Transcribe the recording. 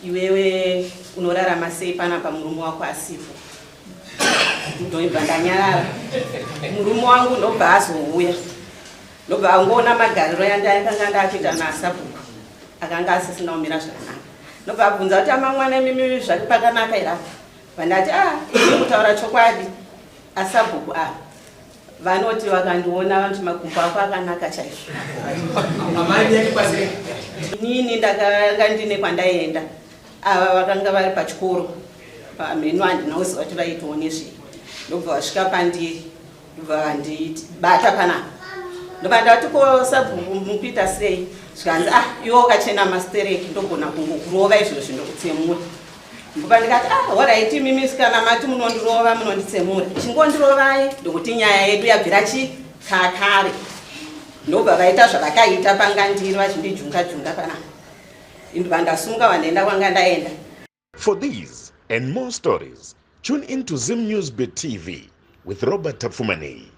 Iwewe unorarama sei panapa murume wako asipo? Ndobva ndanyarara. Murume wangu ndobva azouya, ndobva angoona magariro yandakanga ndakuita nasabhuku akanga asisina kumira zvakanaka. Ndobva abvunza kuti, "Amamwana, imimi zvati pakanaka here apa?" Vandati, "A, ah, kutaura chokwadi, asabhuku ava vanoti vakandiona vanoti makumbo ako akanaka chaizvo." Inini ndakanga ndine kwandaienda, ava vakanga vari pachikoro pamheno, handina kuziva kuti vaitawo nezvei. Ndobva vasvika pandiri, ndobva vandibata panapa. Ndobva ndati, "Ko sabhuku, mukuita sei?" Zvikanzi, "Ah, iwe wakachena mastereki, ndogona kungokurova izvozvi ndokutsemura." Ndobva ndikati, "Ah, alright, mimi kana mati munondirova, munonditsemura, chingondirovai, ndokuti nyaya yedu yabvira chi kakare." Ndobva vaita zvavakaita pangandiri, vachindijunga junga panapa. Ndobva ndasunga, vandaenda kwanga ndaenda. For these and more stories, tune in to Zim News Bit TV with Robert Tafumani.